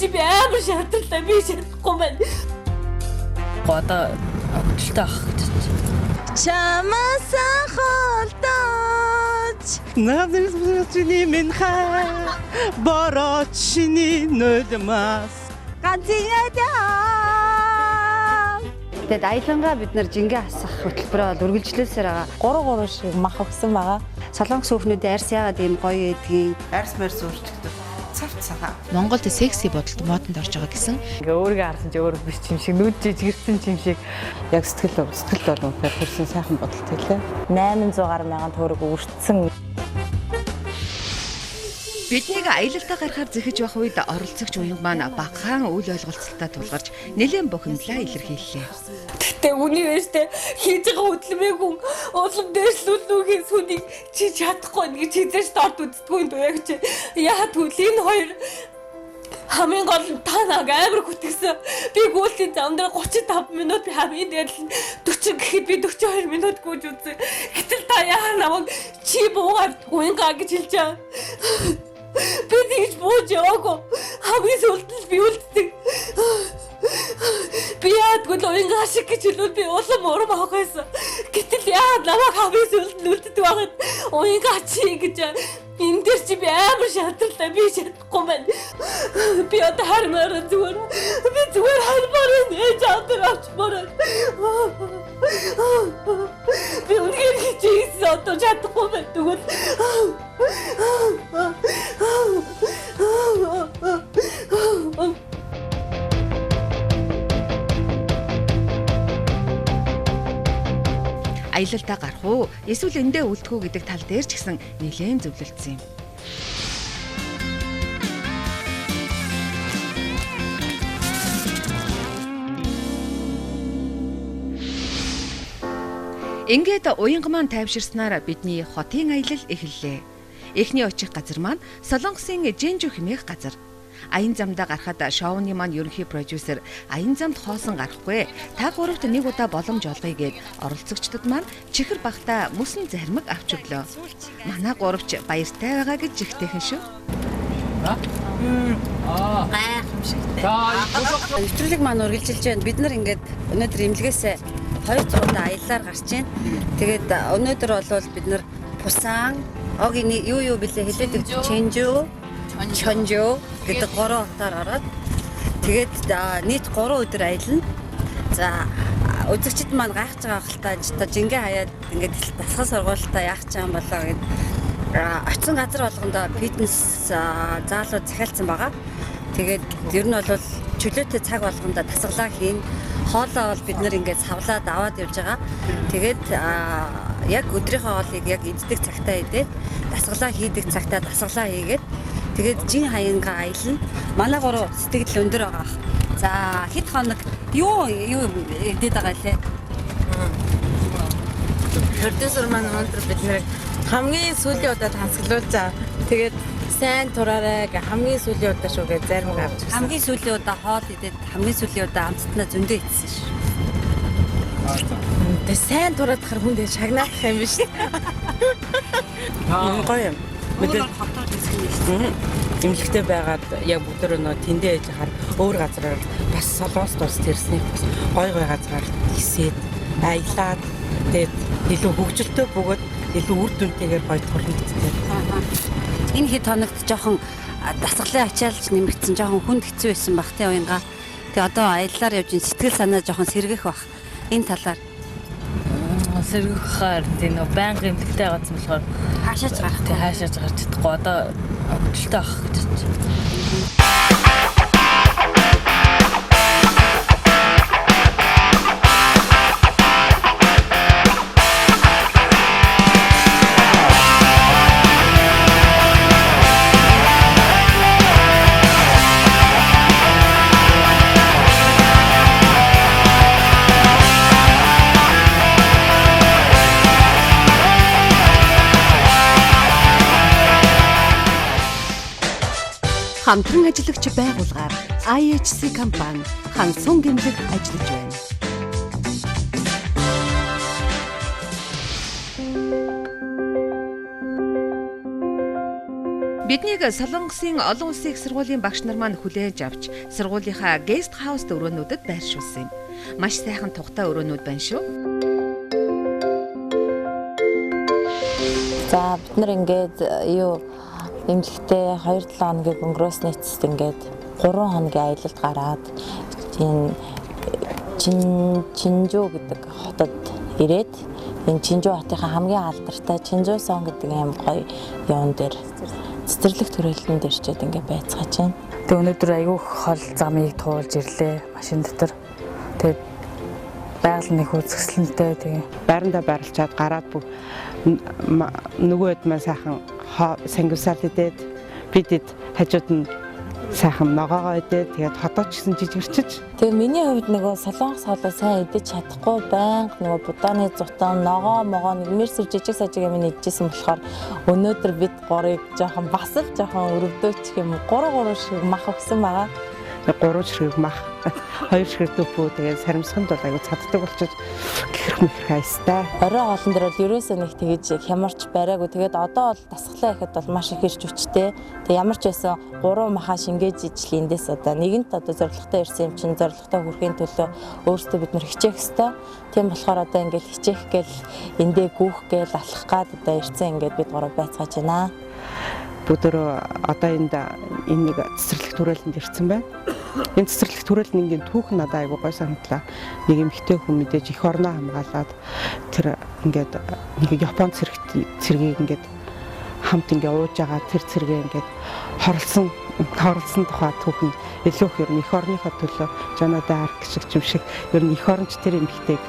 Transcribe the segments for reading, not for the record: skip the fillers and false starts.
чи би амар шантарлаа. Би чадахгүй байна. Одоо хөдөлтөй авах гэж байна. Чамаасан холдооч Наадмын минь хаа борочны нөлмас ганцын ядаа. Тэгээд аялангаа бид нар жингээ хасах хөтөлбөрөө бол үргэлжлүүлсээр байгаа. 3 3 шиг мах өгсөн байгаа. Солонгос хүүхнүүдийн арьс яагаад ийм гоё эдгийг Арьс марьс өөрчлөгдөв. Цав цагаан. Монголд секси бодолд модонд орж байгаа гэсэн. Ингээ өөрийгөө харсан чи өөр биш юм шиг, нүд жижигэрсэн юм шиг. Яг сэтгэл сэтгэл бол үнэхээр хүрсэн сайхан бодолт хэлээ. 800 гаруй мянган төгрөг өртсөн. Биднийг аялалтаа гарахаар зэхэж явах үед оролцогч уянга маань багахан үл ойлголцолтой тулгарч нэлээд бухимдлаа илэрхийллээ. Гэтэ үний байж тэ хийж байгаа хөдөлмөрийг хүн улам дээшлүүлнүүхийн сүнийг чи чадахгүй гэж хизээж дорд үздэггүй юм дөө яг чи. Яа тэгвэл энэ хоёр хамгийн гол нь та наг амар хүтгсэн. Би гүйлтийн зам дээр 35 минут би хамгийн дээр л 40 гэхэд би 42 минут гүйж үзсэн. Гэтэл та яа намайг чи буугаад уянга гэж хэлж байгаа. Би тэгж бууж яваагүй. Хамгийн сүүлд нь би үлддэг. Би яадгүй л уянга шиг гэж хэлвэл би улам урам авах байсан. Гэтэл яад намайг хамгийн сүүлд нь үлддэг байхад уянга чи гэж энэ дээр чи би амар шантарлаа. Би чадахгүй байна. Би одоо хармаар зүгээр. Би зүгээр хармаар нээж авдар авчмаар. Би үнэхээр хичээсэн одоо чадахгүй байна. Тэгвэл Аялалтаа гарах уу эсвэл эндээ үлдэх үү гэдэг тал дээр ч гэсэн нэлээд зөвлөлдсөн юм. Ингээд уянга маань тайвширснаар бидний хотын аялал эхэллээ. Эхний очих газар маань Солонгосын Жэнжү хэмээх газар. Аян замдаа гарахад шоуны маань ерөнхий продюсер аян замд хоосон гарахгүй. Та гуравт нэг удаа боломж олгоё гэд оролцогчдод маань чихэр багтаа мөсөн зармаг авч өглөө. Манай гуравч баяртай байгаа гэж жигтэйхэн шүү. Гайхамшигтай. Нэвтрүүлэг маань үргэлжилж байна. Бид нар ингээд өнөөдөр эмнэлгээсээ 200 удаа аяллаар гарч байна. Тэгээд өнөөдөр бол бид нар Пусан, Огийн юу юу билээ хэлээд өгч Чэнжүү, Чонжүү гэдэг гурван хотоор ороод тэгээд нийт 3 өдөр аялна. За үзэгчид маань гайхаж байгаа хэл та жингээ хаяад ингээд дасгал сургуультаа яах ч юм болоо гэд очисон газар болгондоо фитнес заалууд захиалсан байгаа. Тэгээд ер нь бол чөлөөтэй цаг болгондоо дасгалаа хийн. Хоолоо бол бид нэр ингээд савлаад аваад явж байгаа. Тэгээд яг өдрийнхөө хоолыг яг иддэг цагтаа идээд дасгалаа хийдэг цагтаа дасгалаа хийгээд тэгээд жин хаянгаа аялна. Манай гурав сэтгэл өндөр байгаа. За хэд хоног юу юу идээд байгаа лээ? Продюсер маань өнөөдөр бид нэр хамгийн сүүлийн удаа тансаглуулж байгаа. Тэгээд сайн тураарай гэ хамгийн сүүлийн удаа шүү гэж зарим авч ирсэн. Хамгийн сүүлийн удаа хоол идээд хамгийн сүүлийн удаа амттнаа зөндөө идсэн шүү. Тэгээ сайн тураад хахар хүн тэгээ шагнаах юм биш. Гоё юм. Мэдээ хотоор хэсэг юм шүү. Эмнэлэгтэй байгаад яг бүгд нөө тэндээ яж хахаар өөр газараар бас Солонгос улс тэрснийг бас гой гой газараар гисээд аялаад тэгээд илүү хөгжилтэй бөгөөд илүү үр дүнтэйгээр гоё турна гэдэгтэй. Энэ хэд хоногт жоохон дасгалын ачаалж нэмэгдсэн жоохон хүнд хэцүү байсан бах тий уянга. Тэгээ одоо аяллаар явж ин сэтгэл санаа жоохон сэргэх бах. Энэ талаар Сэргэх хаар тийм нөө байнга эмнэлэгтэй байгаадсан болохоор хаашаач гарах тий хаашаач гарч чадахгүй одоо хөдөлтөй авах гэж байна. Хамтран ажиллагч байгуулгаар IHC компани хансун гэмлэг ажиллаж байна. Биднийг Солонгосын олон улсын их сургуулийн багш нар маань хүлээж авч сургуулийнхаа guest house өрөөнүүдэд байршуулсан юм. Маш сайхан тухтай өрөөнүүд байна шүү. За бид нар ингээд юу эмнэлэгтээ 2-7 хоногийг өнгөрөөсний эцэст ингээд 3 хоногийн аялалд гараад энэ Чинжүү гэдэг хотод ирээд энэ Чинжүү хотынхаа хамгийн алдартай Чинжүүсон гэдэг юм гоё юун дээр цэцэрлэг төрөлтөнд ирчээд ингээд байцгааж байна. Тэгээ өнөөдөр айгүй хол замыг туулж ирлээ машин дотор. Тэгээд байгаль нэг үзэсгэлэнтэй тэгээ байрандаа байрлалчаад гараад бүх нөгөөд маань сайхан сангивсаал идээд бид хажууд нь сайхан ногоогоо идээд тэгээд хотоо ч гэсэн жижигэрчиж. Тэгээ миний хувьд нөгөө солонгос хоолоо сайн идэж чадахгүй байнга нөгөө будааны зутан ногоо могоо нэг мэрсэр жижиг сажиг юм идчихсэн болохоор өнөөдөр бид гурыг жоохон бас л жоохон өрөвдөөчих юм 3 3 шиг мах өгсөн байгаа. 3 ширхэг мах, 2 ширхэг төпөө тэгээд саримсганд бол аягүй цаддаг болчихож гэрх мэрх айстай. Орой хоолн дээр бол ерөөсөө нэг тэгэж хямарч бариагүй. Тэгээд одоо бол дасгалаа ихэд бол маш их ирч хүчтэй. Тэгээд ямар ч байсан 3 маха шингээж ижил эндээс одоо нэгэнт одоо зорилготой ирсэн юм чинь зорилготой хүрэхийн төлөө өөрсдөө бид нар хичээх ёстой. Тийм болохоор одоо ингээл хичээх гээл эндээ гүүх гээл алхах гад одоо ирсэн ингээд бид гурав байцгааж байна. Бүгдөө одоо энд энэ нэг цэцэрлэг түрээлэнд ирсэн байна. Энэ цэцэрлэг түрээлэн ингийн түүх надад айгүй гой санагдлаа. Нэг эмэгтэй хүн мэдээж эх орноо хамгаалаад тэр ингээд нэг Япон цэргийг ингээд хамт ингээ ууж байгаа тэр цэргээ ингээд хорлсон тухай түүх нь илүү их ер нь эх орныхоо төлөө Жанада Арк шиг юм шиг ер нь эх оронч тэр эмэгтэйг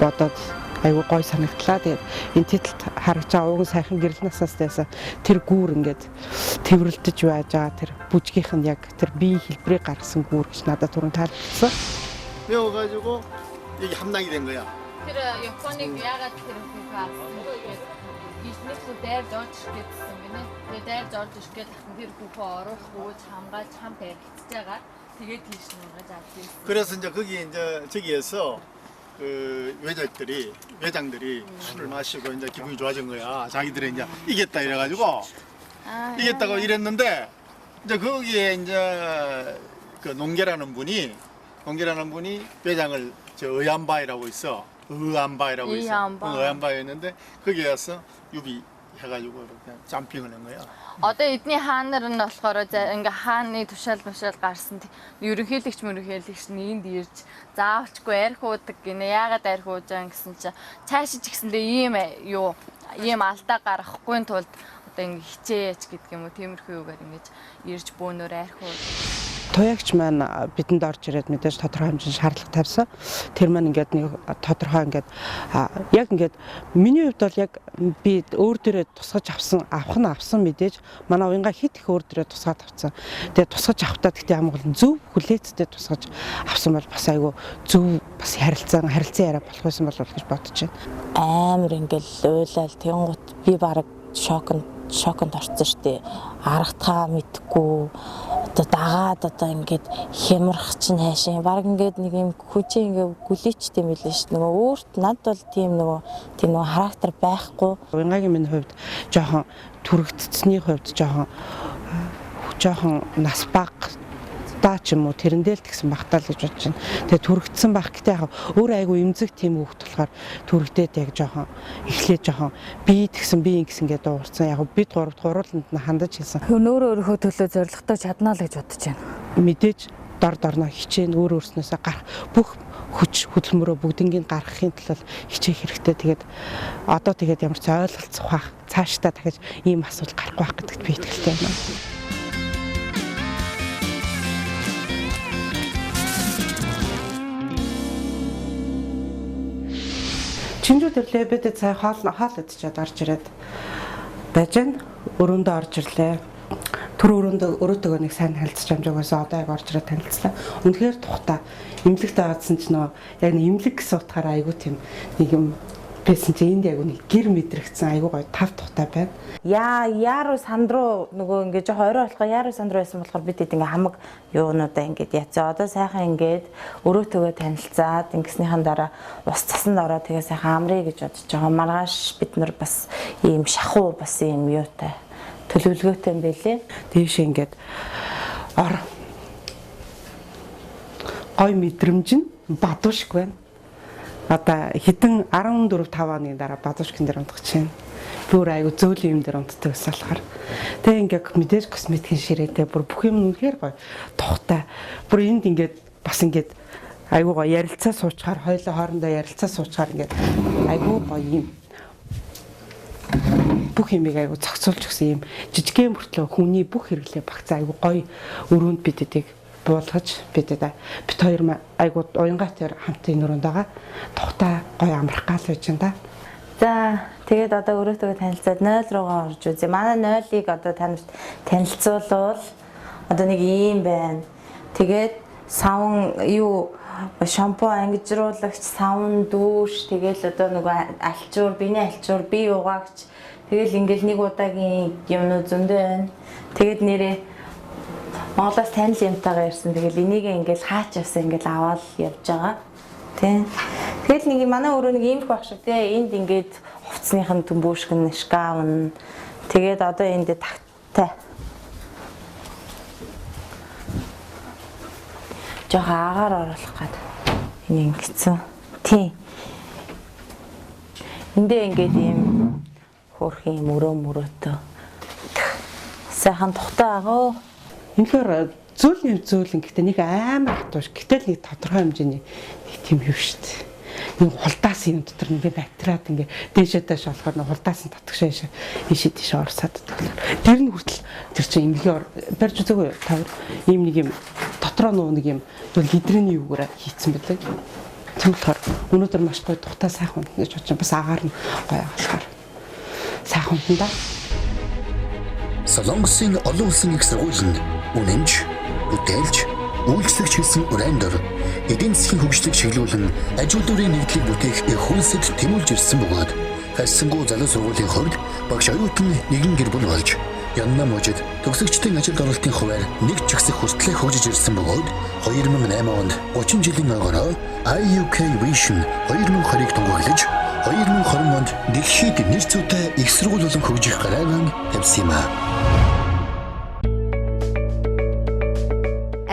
бодоод айгүй гой санагдлаа. Тэгээд энэ тэтэлд харагч байгаа ууган сайхан гэрэл наснаас байсан тэр гүүр ингээд тэрвэрлдэж байж байгаа тэр бүжгийнх нь яг тэр бие хэлбэрийг гаргасан гүүр гэж надад түрүүн таалагдсан. 배워가지고 여기 함락이 된 거야. Тэр Японыг яагаад тэр хүүхээ авсан бэ гэдэг нэг хүн дайрж орж ирэх гэсэн гинэ. Тэгээ дайрж орж ирэх гээд ахын тэр хүүхээ оруулах үүж хамгаалж хамт арилжж байгаа. Тэгээд тийш нургаж авч ирсэн. 그래서 이제 거기 이제 저기에서 그 외장들이 술을 마시고 이제 기분이 좋아진 거야. 자기들이 이제 이겼다 이래가지고 이겼다고 이랬는데 이제 거기에 이제 그 농계라는 분이 외장을 저 의안바이라고 있어. 의안바이라고 있어. 의안바이. 응, 의안바이 있는데 거기에 가서 유비 해가지고 이렇게 점핑을 한 거야. Одоо эдний хаан нар нь болохоор ингээ хааны тушаал мушаал гарсан ерөнхийлөгч мөрөнхийлөгч нь энд ирж заавалчгүй арх уудаг гинэ. Яагаад арх ууж байгаа гэсэн чинь цаашиж гисэндээ ийм юу ийм алдаа гаргахгүй тулд одоо ингээ хичээч гэдэг юм уу тиймэрхүү юугаар ингэж ирж бөөнөр арх уудаг. Туягч маань бидэнд орж ирээд мэдээж тодорхой хэмжээний шаардлага тавьсан. Тэр маань ингээд нэг тодорхой ингээд яг ингээд миний хувьд бол яг би өөр дөрөө тусгаж авсан авах нь авсан мэдээж манай уянга хит их өөр дөрөө тусгаад авсан. Тэгээд тусгаж авахтаа гэхдээ хамгийн гол нь зөв хүлээцтэй тусгаж авсан бол бас айгүй зөв бас харилцан яриа болох байсан болов гэж бодож байна. Амар ингээд уйлал тэнгуут би бараг шоконд орсон шүү дээ. Аргатгаа мэдхгүй одоо дагаад одоо ингээд хямрах чинь хайшин баг ингээд нэг юм хүчээ ингээд гүлээчтэй юм билээ шүү. Нөгөө өөрт над бол тийм нөгөө характер байхгүй. Уянгагийн минь хувьд жоохон түрэгдсэний хувьд жоохон нас бага даа ч юм уу тэрэндээ л тэгсэн багтаа л гэж бодож байна. Тэгээ түрэгдсэн баг гэтээ яг өөр айгүй эмзэг тийм хүүхд болохоор түрэгдээд яг жоохон эхлээд жоохон би тэгсэн би ингэсэн гэдээ дуугарсан. Яг бид гурууланд нь хандаж хэлсэн. Өөрөө өөрийнхөө төлөө зорилготой чаднаа л гэж бодож байна. Мэдээж дор дорноо хичээн өөр өөрснөөсөө гарах бүх хүч хөдөлмөрөө бүгднийг гаргахын тулд хичээх хэрэгтэй. Тэгээд одоо тэгээд ямар ч ойлголцох бах цаашдаа дахиж ийм асуудал гарахгүй байх гэдэгт би итгэлтэй байна. Чинжүүд ирлээ бид сая хоол идчихэд орж ирээд байж гэн өрөөндөө орж ирлээ. Тэр өрөөндөө өрөөтэйгөө нэг сайн танилцж амжаагүйсэн одоо яг орж ирээд танилцлаа. Үнэхээр тухтай эмнэлэгт байгаадсан ч нөө яг нэг эмнэлэг гэсэн утгаараа айгүй тийм нэг юм байсан чи энд яг нэг гэр мэдрэгцэн айгүй гоё тав тухтай байна. Яаруу сандруу нөгөө ингээд жоох орой болохоо яаруу сандруу байсан болохоор бид ингээ хамаг юунуудаа ингээд яцсан. Одоо сайхан ингээд өрөөтэйгөө танилцаад ингэснийхэн дараа ус цасанд ороо тэгээ сайхан амрыг гэж бодож байгаа. Маргааш бид нар бас ийм шахуу бас ийм юутай төлөвлөгөөтэй юм байлээ. Дээшээ ингээд ор гой мэдрэмж нь бадуушг байна. Одоо хэдэн 14 5 оны дараа бадуушгын дээр унтах чинь. Би өөр айгу зөөлөн юм дээр унтдаг гэсэн болохоор. Тэгээ ингээд мэдээж косметикийн ширээтэй бүр бүх юм үнэхээр гоё тухтай. Бүр энд ингээд бас ингээд айгу гоё ярилцаа суучгаар хоёлоо хоорондоо ярилцаа суучгаар ингээд айгу гоё юм бүх юмыг айгу зохицуулж өгсөн юм жижигхэн мөртлөө хүний бүх хэрэглээ багцаа айгу гоё өрөөнд бид эдийг буулгаж бид бит хоёр айгу уянгаатай хамт энэ өрөөнд байгаа тухтай гоё амрах гал байж энэ да. За тэгээд одоо өрөөтэйгээ танилцаад 0 руугаа орж үзье. Манай 0-ыг одоо та нарт танилцуулбал одоо нэг ийм байна. Тэгээд савн юу шампунь ангижруулагч, савн дүүш, тэгэл одоо нөгөө альчуур, биений альчуур, бие угаагч тэгэл ингээл нэг удаагийн юмнууд зөндөө байна. Тэгээд нэрээ Монголоос танил юмтайгаа ирсэн. Тэгэл энийг ингээл хаач явсан ингээл аваад явж байгаа. Тэ. Тэгэл нэг манай өрөө нэг иймэрхүү байх шиг тэ. Энд ингээд хувцсных нь төмбөөшг нь шкаф нь. Тэгээд одоо энд тагтай. Жохоо агаар оруулах гад. Энэ ингэсэн. Тийм. Эндээ ингээд ийм хөөрхөн юм өрөө мөрөөтөө. Сайхан тухтай агуу. Үнэхээр зөөлөн юм зөөлөн гэхдээ нэг амар хатууш. Гэтэл нэг тодорхой хэмжээний нэг тийм юм шүү дээ. Нэг хулдаас юм дотор ингээ батраад ингээ дээшээ дээш болохоор нэг хулдаас нь татгшаа ийшээ тийшээ орсаад болохоор тэр нь хүртэл тэр чинь эмнэлгийн барьж үзээгүй юу та ийм нэг юм дотроо нуу нэг юм лидрэний юугаараа хийцэн байлаа. Тийм болохоор өнөөдөр маш гоё тухтай сайхан унтна гэж бодсон. Бас агаар нь гоё болохоор сайхан унтна да. Солонгосын олон улсын их сургууль нь үнэнч, бүтээлч, үйлчлэгч гэсэн ураан дор эдийн засгийн хөгжлийг чиглүүлэн аж үйлдвэрийн нэгдлийг бүтээх их хүйсэд тэмүүлж ирсэн бөгөөд харьцангуй залуу сургуулийн хувьд багш оюутан нэгэн гэр бүл болж Янна мужид төгсөгчдийн ажилд оролтын хувиар нэг ч ихсэх хүртлээр хөгжиж ирсэн бөгөөд 2008 онд 30 жилийн ойгоороо IUK Vision 2020-ыг тунхаглаж 2020 онд дэлхийд нэр зүйтэй их сургууль болон хөгжих гараагаан тавьсан юм а.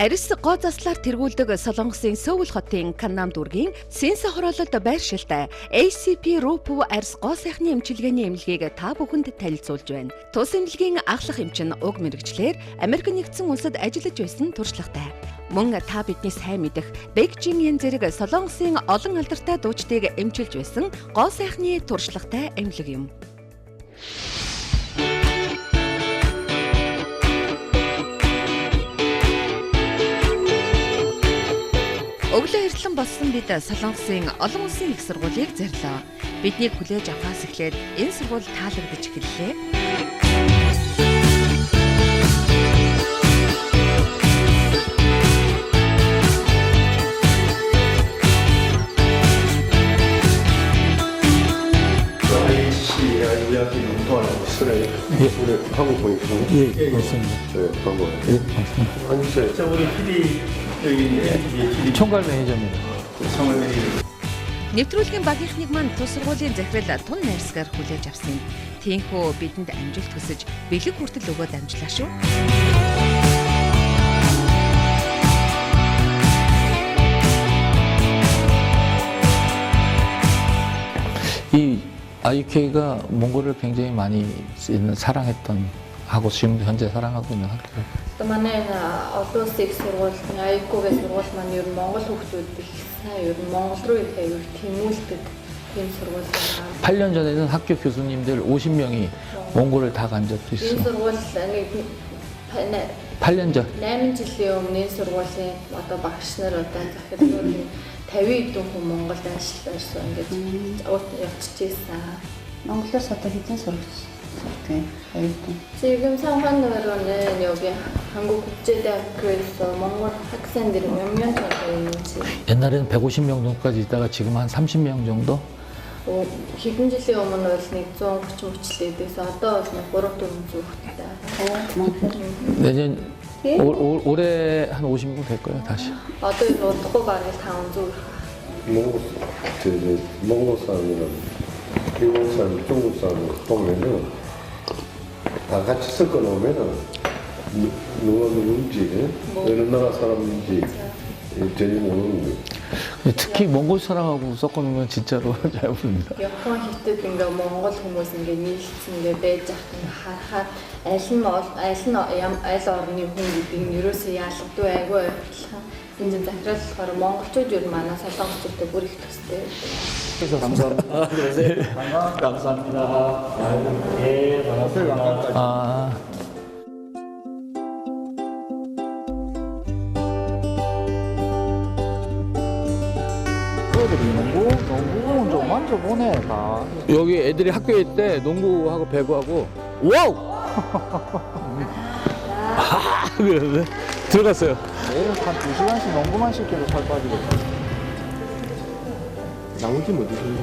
Арьс гоо заслаар тэргүүлдэг Солонгосын Сөүл хотын Каннам дүүргийн Сенса хороололд байршилтай ACP Рупу арьс гоо сайхны эмчилгээний эмнэлгийг та бүхэнд танилцуулж байна. Тус эмнэлгийн ахлах эмчин уг мэргэжлээр Америк нэгдсэн улсад ажиллаж байсан туршлагатай. Мөн та бидний сайн мэдэх Бэкжин Ян зэрэг Солонгосын олон алдартай дуучдыг эмчилж байсан гоо сайхны туршлагатай эмнэлэг юм. Өглөө эртлэн болсон бид Солонгосын олон улсын их сургуулийг зорилоо. Биднийг хүлээж авахаас эхлээд энэ сургууль таалагдаж эхэллээ. 예, 우리 한국 분이시군요. 예, 맞습니다. 네, 반가워요. 예, 맞습니다. 앉으세요. 자, 우리 PD 여기 PD 총괄 매니저입니다. 총괄 매니저. Нэвтрүүлгийн багийнхныг маань тус сургуулийн захирал тун найрсгаар хүлээж авсан юм. Тиймээс бидэнд амжилт хүсэж бэлэг хүртэл өгөөд амжлаа шүү. 이 IUK가 몽골을 굉장히 많이 사랑했던 하고 지금도 현재 사랑하고 있는 학교. Одоо манай энэ олон улсын их сургууль, IUK-гийн сургууль маань ер нь Монгол хүүхдүүд их сайн ер нь Монгол руу их аюу тэмүүлдэг тийм сургууль байна. 8년 전에는 학교 교수님들 50명이 몽골을 다 간 적도 Энэ 있어. сургууль нэг 8년 전. 8 жилийн өмнө энэ сургуулийн одоо багш нар одоо захирлууд 50 хэдэн хүн Монголд ажиллаж байсан ингэж явчихж байсан. Монголоос одоо хэдэн сурагч сурдаг юм? Оюутан. 지금 상관으로는 여기 한국국제대학교에서 몽골 학생들이 몇 명 정도 있는지 옛날에는 150명 정도까지 있다가 지금 한 30명 정도? Хэдэн жилийн өмнө бол 130 мөчлээ байсан. Одоо бол 3 400 хүүхэдтэй. 내년 올해 한 50명 될 거예요, 다시. Одоо энэ удахгүй бараг 500 хүрэх. 몽골, 몽골 사람이랑 일본 사람, 중국 사람 보면은 다 같이 섞어 놓으면은 누가 누군지 어느 나라 사람인지 전혀 모르는 거예요. 특히 몽골 사람하고 섞어놓으면 진짜로 잘 모릅니다. Япон хятад ингээ Монгол хүмүүс ингээ нийлцсэн ингээ байж ахт ингээ харахаар аль нь аль нь аль орны хүн гэдгийг нь ерөөсөө ялгадгүй айгүй ойртлох. Энэ чинь захирал болохоор монголчууд ер нь манай солонгосчуудтай бүр их төстэй. 감사합니다. 감사합니다. 예, 반갑습니다. 아. 애들이 농구 좀 만져보네 다. 여기 애들이 학교에 있을 때 농구하고 배구하고 wow! 아, 그러는데 들어갔어요. 매일 한 2시간씩 농구만 시켜도 살 빠지겠다. 나머지 뭐 드세요?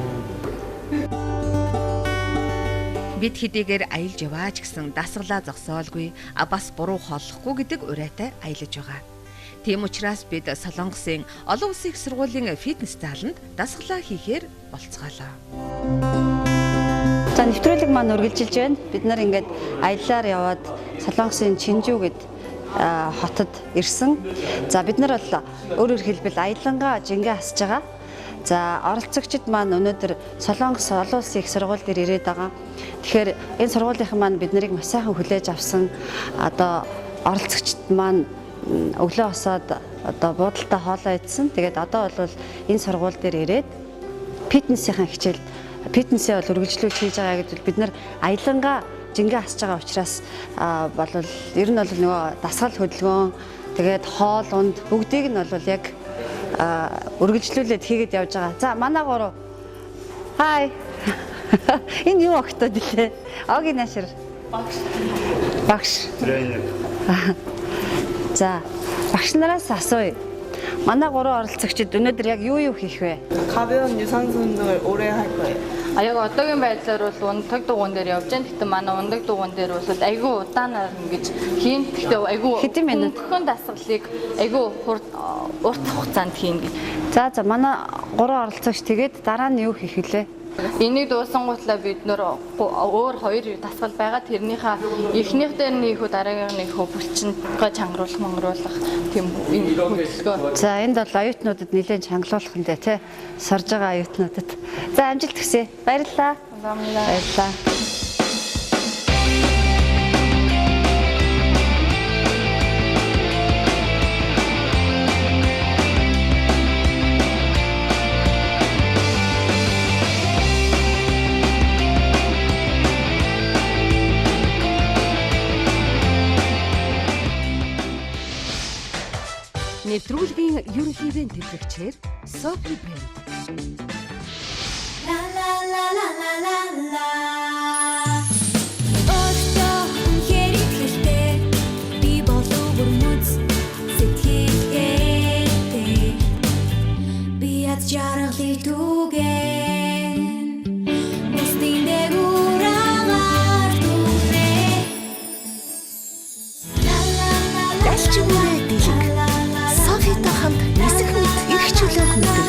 Бид хэдийгээр аялж яваа ч гэсэн дасгалаа зогсоолгүй, бас буруу хооллохгүй гэдэг уриатай аялаж байгаа. Тийм учраас бид Солонгосын олон улсын их сургуулийн фитнес зааланд дасгалаа хийхээр болцгаалаа. За нэвтрүүлэг маань үргэлжилж байна. Бид нар ингээд аяллаар яваад Солонгосын Чинжүү гээд хотод ирсэн. За бид нар бол өөрөөр хэлбэл аялангаа жингээ хасж байгаа. За оролцогчид маань өнөөдөр Солонгос олон улсын их сургууль дээр ирээд байгаа. Тэгэхээр энэ сургуулийнхан маань бид нарыг маш сайхан хүлээж авсан. Одоо оролцогчид маань өглөө босоод одоо буудалтай хоолоо идсэн. Тэгээд одоо бол энэ сургууль дээр ирээд фитнесийн хичээл фитнесээ бол үргэлжлүүлж хийж байгаа гэдэл бид нар аялангаа жингээ хасж байгаа учраас бол ер нь бол нөгөө дасгал хөдөлгөөн тэгээд хоол унд бүгдийг нь бол яг үргэлжлүүлээд хийгээд явж байгаа. За манай гурав. Хай. Энэ юу огтод илээ? Огийн нашир. Багш. Багш. Тренер. За багш нараас асууя. Манай гурван оролцогчид өнөөдөр яг юу юу хийх вэ? 가벼운 유산소 운동을 오래 할 거예요. А яг одоогийн байдлаар бол ундаг дугуун дээр явж байна. Гэхдээ манай ундаг дугуун дээр бол айгүй удаанаар ингэж хийн. Гэхдээ айгүй хэдэн минут хөнгөн дасгалыг айгүй урт хугацаанд хийн гэж. За за манай гурван оролцогч тэгээд дараа нь юу хийх вүлээ? Энийг дуусангуутлаа бид нөр өөр хоёр дасгал байгаа. Тэрнийхээ эхнийх дээр нь хийх үү, дараагийнх нь хийх үү, булчингаа чангаруулах, мангруулах тийм энэ хөдөлгөөн. За энд бол оюутнуудад нэлээд чангалуулах нь дээ тий. Сорж байгаа оюутнуудад. За амжилт хүсье. Баярлалаа. Баярлалаа. Нэвтрүүлгийн ерөнхий ивээн тэтгэгчээр Sophie Brand. La la la la la la la. Өөртөө үнэхээр итгэлтэй би болов бүрмөц сэтгэлгээтэй. Би яд жаргалыг түгээн. Бусдын дээгүүр агаар түмээ. La la la la. Далчмөрөө дэлэг. Софитой хамт нисэх мэт эрх чөлөөг мэдэр.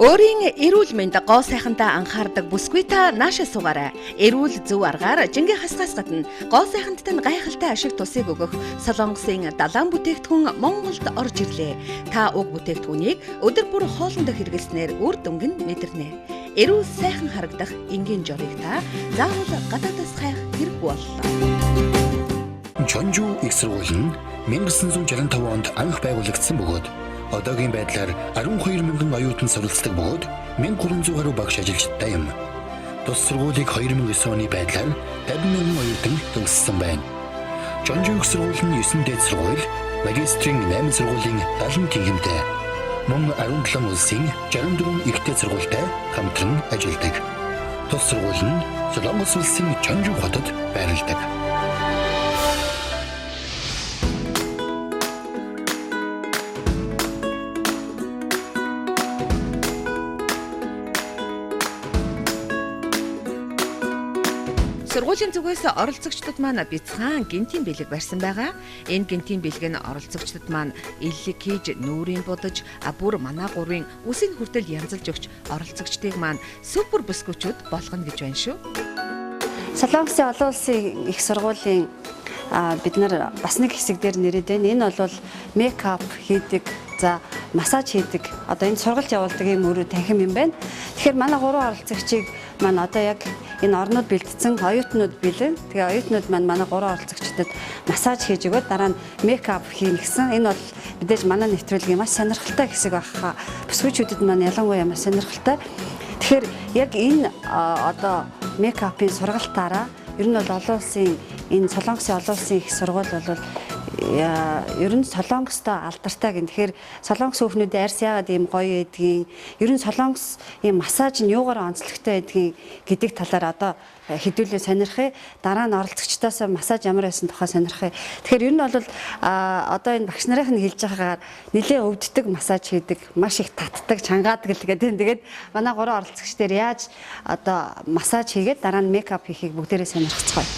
Өөрийн эрүүл мэнд гоо сайхандаа анхаардаг бүсгүй та нааша суугаарай. Эрүүл зөв аргаар жингээ хасгаас гадна гоо сайханд тань гайхалтай ашиг тусыг өгөх Солонгосын далайн бүтээгдэхүүн Монголд орж ирлээ. Та уг бүтээгдэхүүнийг өдөр бүр хоолндоо хэрэглэснээр үр дүнг нь мэдэрнэ. Эрүүл сайхан харагдах энгийн жорыг та заавал гадаадаас хайх хэрэггүй боллоо. Чонжу их сургууль нь 1965 онд анх байгуулагдсан бөгөөд одоогийн байдлаар 12 мянган оюутан суралцдаг бөгөөд 1300 гаруй багш ажилчтай юм. Тус сургуулийг 2009 оны байдлаар 50 мянган оюутан төгссөн байна. Чонжу их сургууль нь 9 дээд сургууль, магистрийн 8 сургуулийн 70 тэнхимтэй, мөн 17 улсын 64 ихтэй сургуультай хамтран ажилладаг. Тус сургууль нь Солонгос улсын Чонжу хотод байрладаг. Сургуулийн зүгээс оролцогчдод маань бяцхан гинтийн бэлэг барьсан байгаа. Энэ гинтийн бэлэг нь оролцогчдод маань эллэг хийж, нүүрийн будаж, бүр манай гурвын үсийн хүртэл янзалж өгч оролцогчдыг маань супер бүсгүүчүүд болгоно гэж байна шүү. Солонгосын олон улсын их сургуулийн бид нар бас нэг хэсэг дээр нэрэд байна. Энэ бол мейкап хийдэг, за массаж хийдэг, одоо энэ сургалт явуулдаг юм өөрөө танхим юм байна. Тэгэхээр манай гурван оролцогчийг маань одоо яг энэ орнууд бэлтгэсэн оюутнууд бэлэн. Тэгээ оюутнууд маань манай гурван оролцогчдод массаж хийж өгөөд дараа нь мейкап хийнэ гэсэн. Энэ бол мэдээж манай нэвтрүүлгийн маш сонирхолтой хэсэг байх. Бүсгүйчүүдэд маань ялангуяа маш сонирхолтой. Тэгэхээр яг энэ одоо мейкапын сургалтаараа ер нь бол олон улсын энэ Солонгосын олон улсын их сургууль бол ер нь Солонгостой алдартай гэн. Тэгэхээр Солонгос хүүхнүүдийн арьс яагаад ийм гоё байдгийг, ер нь Солонгос ийм массаж нь юугаар онцлогтой байдгийг гэдэг талаар одоо хэдүүлээ сонирхъя. Дараа нь оролцогчдоос массаж ямар байсан тухай сонирхъя. Тэгэхээр ер нь бол одоо энэ багш нарын нь хэлж байгаагаар нэлээ өвддөг массаж хийдэг, маш их татдаг, чангаадаг л гэдэг. Тэгээд манай гурван оролцогч дээр яаж одоо массаж хийгээд дараа нь мейкап хийхийг бүгдээрээ сонирхцгоё.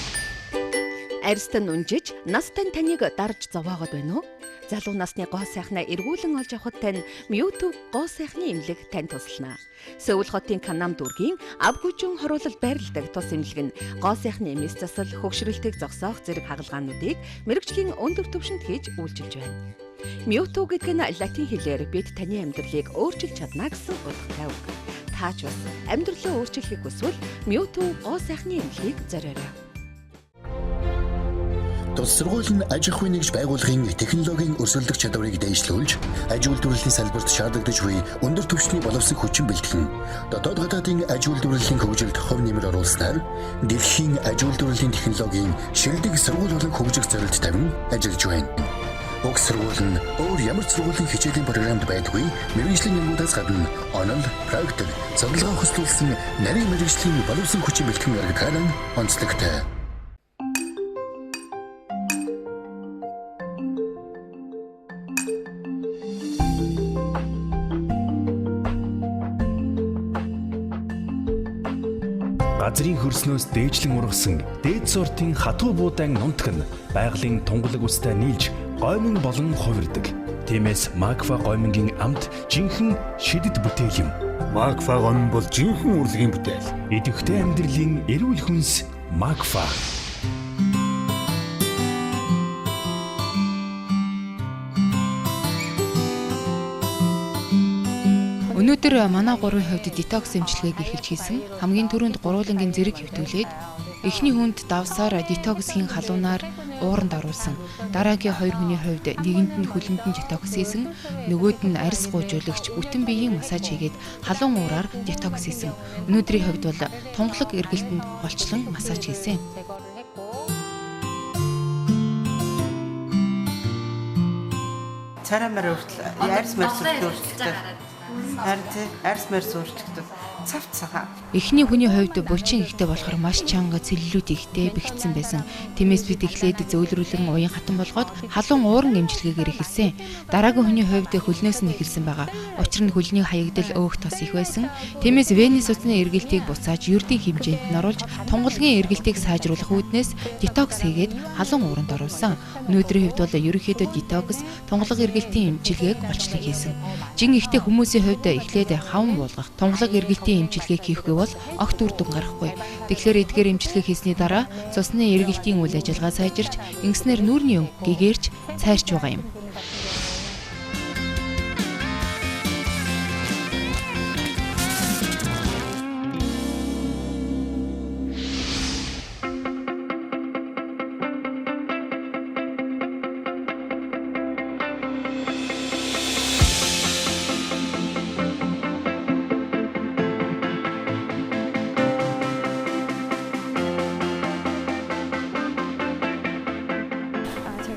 Арьстан унжиж, настан таныг дарж зовоогод байна уу? Залуу насны гоо сайхнаа эргүүлэн олж авахд тань Mewtwo гоо сайхны эмнэлэг тань туслана. Сөүл хотын Канам дүүргийн Авгүжин хоруулал байрладаг тус эмнэлэг нь гоо сайхны эмээс засал, хөгшрөлтийг зогсоох зэрэг хагалгаануудыг мэргэжлийн өндөр түвшинд хийж үйлчилж байна. Mewtwo гэдэг нь латин хэлээр бид таны амьдралыг өөрчилж чадна гэсэн утгатай үг. Таач бас амьдралаа өөрчлөхийг хүсвэл Mewtwo гоо сайхны эмнэлгийг зориорой. Тус сургууль нь аж ахуйн нэгж байгууллагын технологийн өрсөлдөх чадварыг дээшлүүлж, аж үйлдвэрлэлийн салбарт шаардлагатай буй өндөр түвшний боловсон хүчин бэлтгэн, дотоод гадаадын аж үйлдвэрлэлийн хөгжилд хувь нэмэр оруулснаар дэлхийн аж үйлдвэрлэлийн технологийн шилдэг сургууль болон хөгжих зорилт тавин ажиллаж байна. Уг сургууль нь өөр ямар ч сургуулийн хичээлийн програмд байдаггүй мэргэжлийн ангиудаас гадна онол, практик, судалгаа хөслүүлсэн нарийн мэргэжлийн боловсон хүчин бэлтгэн гаргадаг нь онцлогтой. Газрын хөрснөөс дээжлэн ургасан дээд сортын хатуу буудан нунтаг нь байгалийн тунгалаг устай нийлж гоймон болон хувирдаг. Тиймээс Макфа гоймонгийн амт жинхэнэ шидэт бүтээл юм. Макфа гоймон бол жинхэнэ урлагийн бүтээл. Идэвхтэй амьдралын эрүүл хүнс Макфа. Өнөөдөр манай гурвын хувьд детокс эмчилгээг эхэлж хийсэн. Хамгийн түрүүнд гурвуулангийн зэрэг хэвтүүлээд эхний хүнд давсаар детоксхийн халуунаар ууранд оруулсан. Дараагийн хоёр хүний хувьд нэгэнд нь хөлөнд нь детокс хийсэн, нөгөөд нь арьс гуйжуулагч бүтэн биеийн массаж хийгээд халуун уураар детокс хийсэн. Өнөөдрийн хувьд бол тунгалаг эргэлтэнд голчлон массаж хийсэн. Царай мар хүртэл арьс марс хүртэл харин тий арьс марс өөрчлөгдөв. Цав цагаан. Эхний хүний хувьд булчин ихтэй болохоор маш чанга цэллүүд ихтэй бэхжсэн байсан. Тиймээс бид эхлээд зөөлрүүлэн уян хатан болгоод халуун ууран эмчилгээгээр эхэлсэн. Дараагийн хүний хувьд хөлнөөс нь эхэлсэн байгаа. Учир нь хөлний хаягдал өөх тос их байсан. Тиймээс вений судасны эргэлтийг буцааж ердийн хэмжээнд нь оруулж тунгалгийн эргэлтийг сайжруулах үүднээс детокс хийгээд халуун ууранд оруулсан. Өнөөдрийн хувьд бол ерөнхийдөө детокс тунгалаг эргэлтийн эмчилгээг голчлон хийсэн. Жин ихтэй хүмүүсийн хувьд эхлээд хаван буулгах, тунгалаг эргэлтийн эмчилгээг хийхгүй бол огт үр дүн гарахгүй. Тэгэхээр эдгээр эмчилгээ хийсний дараа цусны эргэлтийн үйл ажиллагаа сайжирч, ингэснээр нүүрний өнгө гэгээрч цайрч байгаа юм.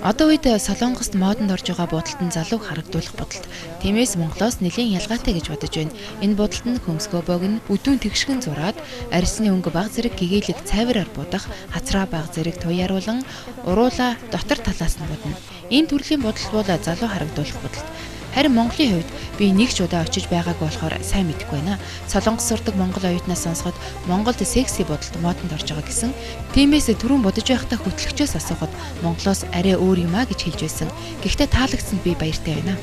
Одоо үед Солонгост модонд орж байгаа будалт нь залууг харагдуулах будалт. Тиймээс Монголоос нэлээн ялгаатай гэж бодож байна. Энэ будалт нь хөмсгөө богино, өдүүн тэгшгэн зураад, арьсны өнгө баг зэрэг гэгээлэг цайвараар будах, хацраа баг зэрэг туяаруулан, уруулаа дотор талаас нь будна. Энэ төрлийн будалт бол залуу харагдуулах будалт. Харин Монголын хувьд би нэг ч удаа очиж байгааг болохоор сайн мэдэхгүй байна. Солонгос сурдаг монгол оюутнаас сонсоход Монголд секси бодолт модонд орж байгаа гэсэн. Тиймээс түрүүн бодож байхдаа хөтлөгчөөс асуухад Монголоос арай өөр юм а гэж хэлж байсан. Гэхдээ таалагдсанд би баяртай байна.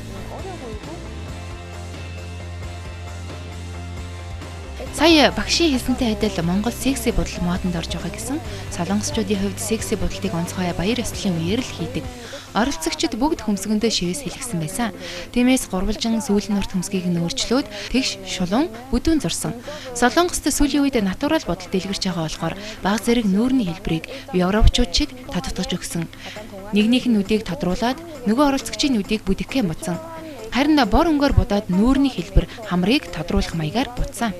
Сая багшийн хэлсэнтэй адил Монгол секси будал модонд орж байгаа гэсэн. Солонгосчуудын хувьд секси будалтыг онцгой баяр ёслолын үеэр л хийдэг. Оролцогчид бүгд хөмсгөндөө шивээс хэлгэсэн байсан. Тиймээс гурвалжин сүүлийн урт хөмсгийг нь өөрчлөөд тэгш шулуун бүдүүн зурсан. Солонгост сүүлийн үед натурал будал дэлгэрч байгаа болохоор баг зэрэг нүүрний хэлбэрийг европчууд шиг тодтогч өгсөн. Нэгнийх нь нүдийг тодруулаад нөгөө оролцогчийн нүдийг бүдэгхээ муцсан. Харин бор өнгөөр будаад нүүрний хэлбэр хамрыг тодруулах маягаар будсан.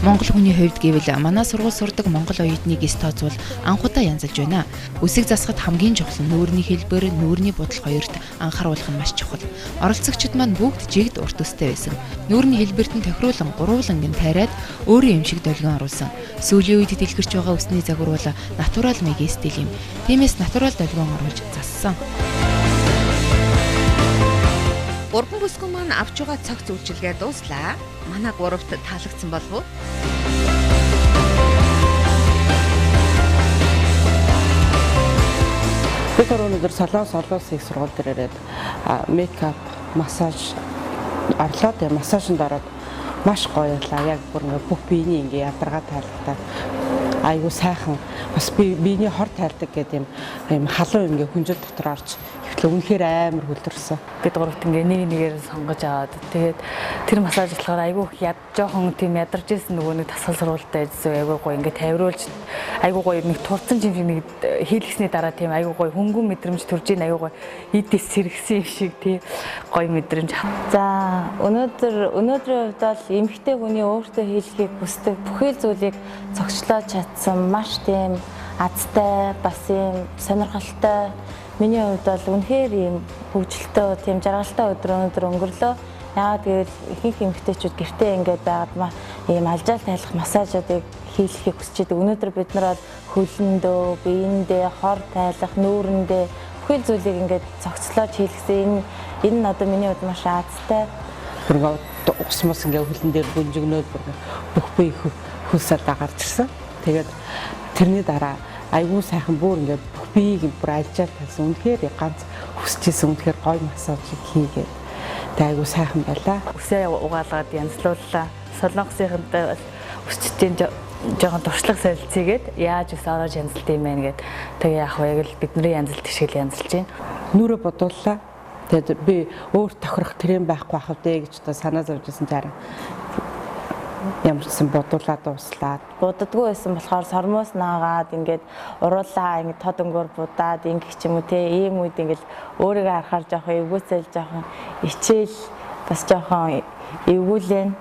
Монгол хүний хувьд гэвэл манай сургууль сурдаг монгол оюутныг эс тооцвол анх удаа янзалж байна. Үсэг засахад хамгийн чухал нь нүүрний хэлбэр, нүүрний будал хоёрт анхааруулах нь маш чухал. Оролцогчид маань бүгд жигд урт өстэй байсан. Нүүрний хэлбэрт нь тохируулан гурвууланг нь тайраад өөрийн юм шиг долгион оруулсан. Сүүлийн үед дэлгэрч байгаа үсний загвар бол натурал маягийн стил юм. Тиймээс натурал долгион оруулж зассан. Урган бүсгүй маань авч байгаа цогц үйлчилгээ дууслаа. Манай гуравт таалагдсан болов уу? Бид өнөөдөр Солонгос олон улсын их сургууль дээр ирээд мейкап, массаж орлоо. Тэгээ массажинд ороод маш гоё байлаа. Яг бүр ингээ бүх биений ингээ ядаргаа тайлагдаад айгуу сайхан бас биений хор тайлдаг гэдэг юм халуун ингээ хүнжил дотор орж ихтлээ үнэхээр амар хөлдөрсөн. Бид гуравт ингээ нэг нэгээр сонгож аваад тэгээд тэр массаж болохоор айгүй их яд жоохон тийм ядарч исэн нөгөө нэг тасгал сургуультай ажилласан айгүй гоё ингээ тавируулж айгүй гоё нэг турцсан юм шиг нэг хийлгэсний дараа тийм айгүй гоё хөнгөн мэдрэмж төрж ийн айгүй гоё эд эс сэргсэн юм шиг тийм гоё мэдрэмж. За өнөөдрийн хувьд бол эмэгтэй хүний өөртөө хийлгэхийг хүсдэг бүхий л зүйлийг цогцлоод чадсан маш тийм азтай бас юм сонирхолтой. Миний хувьд бол үнэхээр ийм хөгжилтэй тийм жаргалтай өдөр өнөөдөр өнгөрлөө. Яагаад гэвэл ихэнх эмэгтэйчүүд гэртээ ингээд байгаад ийм алжаал тайлах массажуудыг хийлгэхийг хүсэж байдаг. Өнөөдөр бид нар бол хөлөндөө, биендээ, хор тайлах, нүүрэндээ бүхий л зүйлийг ингээд цогцлоод хийлгэсэн. Энэ нь одоо миний хувьд маш азтай. Бүр ус мус ингээд хөлөн дээр гүнжигнөөд бүр бүх бие хөлсөд гарч ирсэн. Тэгээд тэрний дараа айгүй сайхан бүр ингээд бүх биеийг бүр алжаад тавьсан. Үнэхээр ганц хүсчихсэн үнэхээр гоё массаж хийгээд тэг айгүй сайхан байлаа. Үсээ угаалгаад янзлууллаа. Солонгосынхантай өсчдийн жоохон туршлага солилцъгээд яаж ус орож янзалт юм бэ гэд тэгээ яах вэ яг л бидний янзалт шиг л янзалж байна. Нүрэ бодууллаа. Тэгээд би өөр тохирох крем байхгүй байх вэ гэж одоо санаа зовж байсан чараа. Ямар ч гэсэн бодуулаад дуслаа. Буддаггүй байсан болохоор сормоос наагаад ингээд уруулаа ингээд тод өнгөөр будаад ингэх ч юм уу те ийм үед ингээд өөрийгөө харахаар жоохон эвгүүцэл жоохон ичээл бас жоохон эвгүүлэн.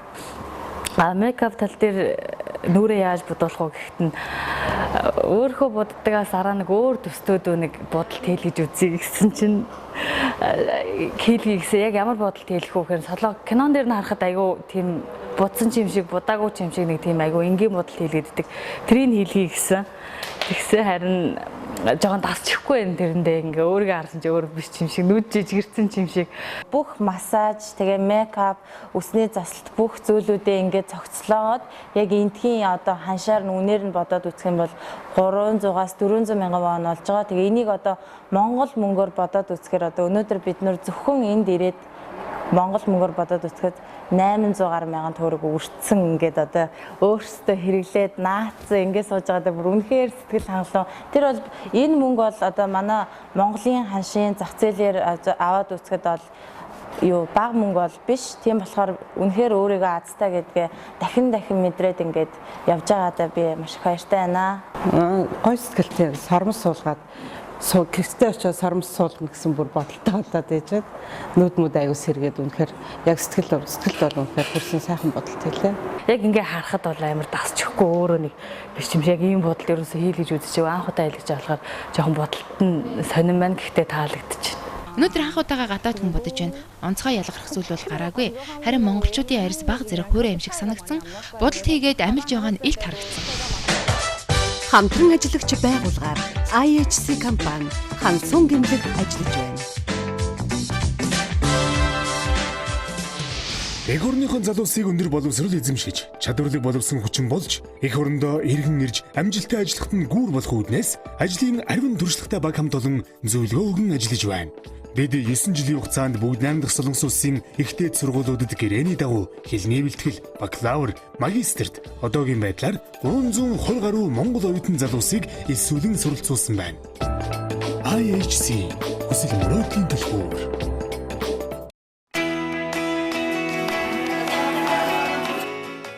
А мейкап тал дээр нүрээ яаж будуулах вэ гэхэд нь өөрийнхөө буддагаас араа нэг өөр төстөөдөө нэг бодолт хийлгэж үзье гэсэн чинь хийлгэе гэсэн яг ямар бодолт хийлгэх вэ гэхээр солоо кинон дээр нь харахад айгүй тийм будсан ч юм шиг будаагүй ч юм шиг нэг тийм айгүй энгийн бодолт хийлгэдэг. Тэрийг хийлгэе гэсэн. Тэгсэн харин жоохон дасчихгүй юм тэрэндээ ингээ өөрийгөө харсан чи өөр биш юм шиг нүд жижигэрсэн юм шиг. Бүх массаж тэгээ мейкап, үсний заслалт бүх зүйлүүдээ ингээ цогцлоод яг эндхийн одоо ханшаар нь үнээр нь бодоод үзэх юм бол 300-аас 400 мянган вон болж байгаа. Тэгээ энийг одоо Монгол мөнгөөр бодоод үзэхээр одоо өнөөдөр бид нөр зөвхөн энд ирээд Монгол мөнгөөр бодоод үзэхэд 800 гаруй мянган төгрөг өртсөн ингээд одоо өөрсдөө хэрэглээд наацсан ингээд сууж байгаадаа бүр үнэхээр сэтгэл хангалуун. Тэр бол энэ мөнгө бол одоо манай Монголын ханшийн зах зээлээр аваад үзэхэд бол юу бага мөнгө бол биш. Тийм болохоор үнэхээр өөрийгөө азтай гэдгээ дахин дахин мэдрээд ингээд явж байгаадаа би маш их баяртай байна. Гой сэтгэлтэй сормос суулгаад гэртээ очиод сормос суулгана гэсэн бүр бодолтой болоод ээжээд нүд мүд аягүй сэргээд үнэхээр яг сэтгэл бол үнэхээр хүрсэн сайхан бодолт хэлээ. Яг ингээ харахад бол амар дасчихгүй өөрөө нэг биш юм шиг яг ийм бодолт ерөөсөө хийлгэж үзчихэв. Анх удаа хийлгэж болохоор жоохон бодолт нь сонирн байна гэхдээ таалагдчих. Өнөөдөр анх удаага гадаад хүн бодож байна. Онцгой ялгарх зүйл бол гараагүй. Харин монголчуудын арьс бага зэрэг хуурай юм шиг санагдсан. Будалт хийгээд амилж байгаа нь илт харагдсан. Хамтран ажиллагч байгуулгаар IHC компани Хансун гэмлэг ажиллаж байна. Эх орныхон залуусыг өндөр боловсрол эзэмшиж, чадварлаг боловсон хүчин болж, эх орондоо эргэн ирж амжилттай ажиллахад нь гүүр болох үүднээс ажлын ариван туршлагатай баг хамт олон зөвлөгөө өгөн ажиллаж байна. Бид 9 жилийн хугацаанд бүгд 8 дахь Солонгос улсын их дээд сургуулиудад гэрээний дагуу хэлний бэлтгэл, бакалавр, магистрт одоогийн байдлаар 320 гаруй монгол оюутан залуусыг элсүүлэн суралцуулсан байна. IHC хүсэл мөрөөдлийн түлхүүр.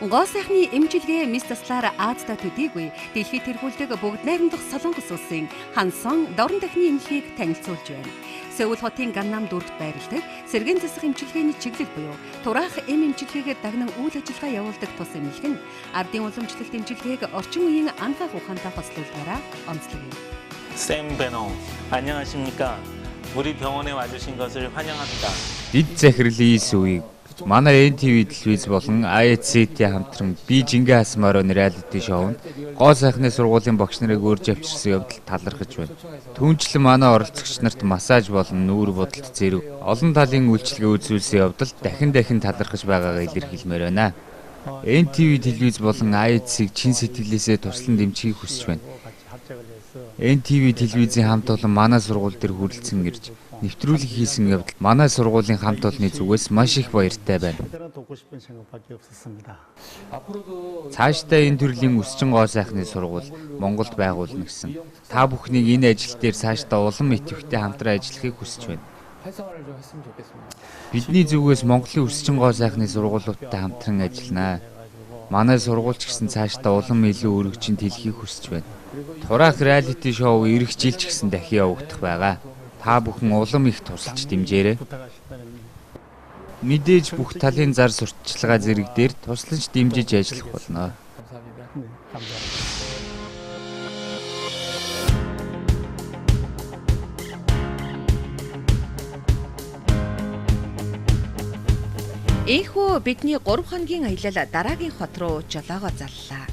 Гоо сайхны эмчилгээ мэс заслаар Аазтай төдийгүй дэлхийд тэргүүлдэг бүгд найрамдах Солонгос улсын Хансон дорн дахны эмнэлгийг танилцуулж байна. Сөүл хотын Ганнам дүүрэгт байрладаг сэргээн засах эмчилгээний чиглэл буюу тураах эм эмчилгээгээр дагнан үйл ажиллагаа явуулдаг тус эмнэлэг нь ардын уламжлалт эмчилгээг орчин үеийн анхаах ухаантай хослуулгаараа онцлог юм. 쌤 베노 안녕하십니까? 우리 병원에 와주신 것을 환영합니다. Эд захирлын ис үеийг манай NTV телевиз болон IHCT хамтран би жингээ хасмаар байна реалити шоунд гоо сайхны сургуулийн багш нарыг урьж авчирсан явдал талархаж байна. Түүнчлэн манай оролцогч нарт массаж болон нүүр будалт зэрэг олон талын үйлчилгээ үзүүлсэн явдал дахин дахин талархаж байгаагаа илэрхийлмээр байна. NTV телевиз болон IHC-г чин сэтгэлээсээ туслан дэмжихийг хүсэж байна. NTV телевизийн хамт олон манай сургууль дээр хүрэлцэн ирж нэвтрүүлэг хийсэн явдал манай сургуулийн хамт олонны зүгээс маш их баяртай байна. Цаашдаа энэ төрлийн өсчин гоо сайхны сургууль Монголд байгуулна гэсэн. Та бүхнийг энэ ажил дээр цаашдаа улам идэвхтэй хамтран ажиллахыг хүсэж байна. Бидний зүгээс Монголын өсчин гоо сайхны сургуулиудтай хамтран ажиллана. Манай сургууль ч гэсэн цаашдаа улам илүү өргөжин тэлхийг хүсэж байна. Тураах реалити шоу ирэх жил ч гэсэн дахин явагдах байгаа. Та бүхэн улам их тусалж дэмжээрэй. Мэдээж бүх талын зар сурталчилгаа зэрэг дээр туслаж дэмжиж ажиллах болно. Энэхүү бидний 3 хоногийн аялал дараагийн хот руу жолоогоо заллаа.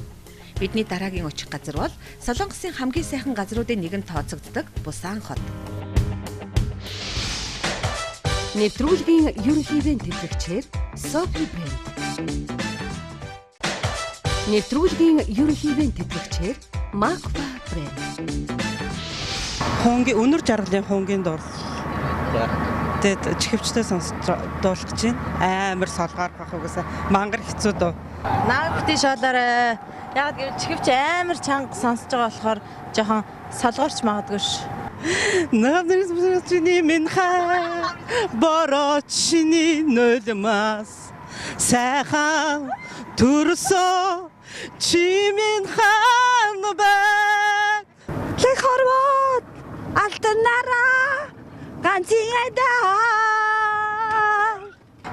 Бидний дараагийн очих газар бол Солонгосын хамгийн сайхан газруудын нэгэн тооцогддог Бусан хот. Нэвтрүүлгийн ерөнхий ивент тэтгэгчээр Sophie брэнд. Нэвтрүүлгийн ерөнхий ивент тэтгэгчээр Makfa брэнд. Хунгийн өнөр жаргалын хунгийн дур. Тэгээд чихвчтэй сонсож дуулах гэж байна. Амар солгоор бах угаасаа мангар хэцүү дөө. Наагтын шоолоор яг гэвэл чихвч амар чанга сонсож байгаа болохоор жоохон солгоорч магадгүй ш. Намнэрс минь хаа борочны нулимас сайхан төрсө чи минь хаан бай. Лэг хорвоод алтнараа ганцын айдаа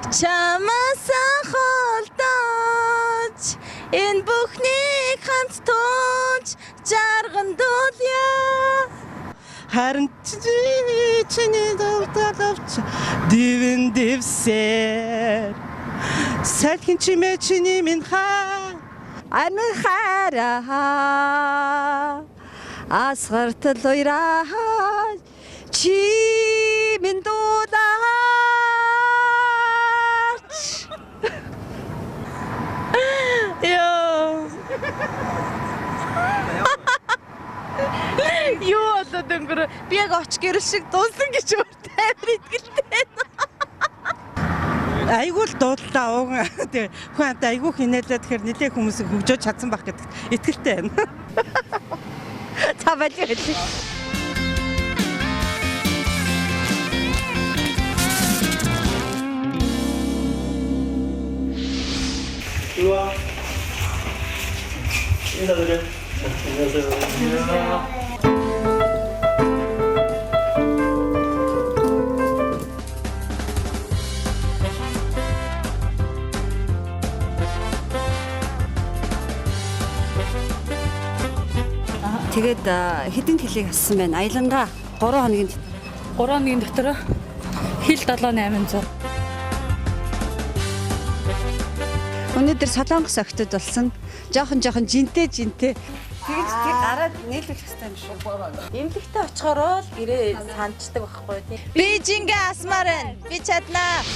чамаасан холдож энэ бүхнийг хамт тууж жаргандуулъя. Харин чиний давталавч дивэн дэвсээр салхин чимээ чиний минь хаа амин хайраа асгартал уйраа чи минь дуулаач. Йоо. Юу болоод өнгөрөө би яг оч гэрэл шиг дуусан гэж өөртөө амар итгэлтэй байна. Айгүй л дуудлаа ууг. Тэгээ хүн амт айгүй хинээлээ тэгэхээр нэлээ хүмүүсийг хөгжөөж чадсан байх гэдэгт итгэлтэй байна. За баярлалаа. 일로 와. 인사드려. 안녕하세요. 안녕하세요. Тэгээд хэдэн килог ассан байна? Аялангаа 3 хоногийн 3 хоногийн дотор Хил 7800. Өнөөдөр Солонгос охтууд болсон. Жохон жохон жинтэй жинтэй. Тэгж тэг гараад нийлүүлэх хэрэгтэй юм шүү. Эмнэлэгтээ очихороо л гэрээ сандждаг байхгүй тий. Би жингээ асмаар байна. Би чаднаа.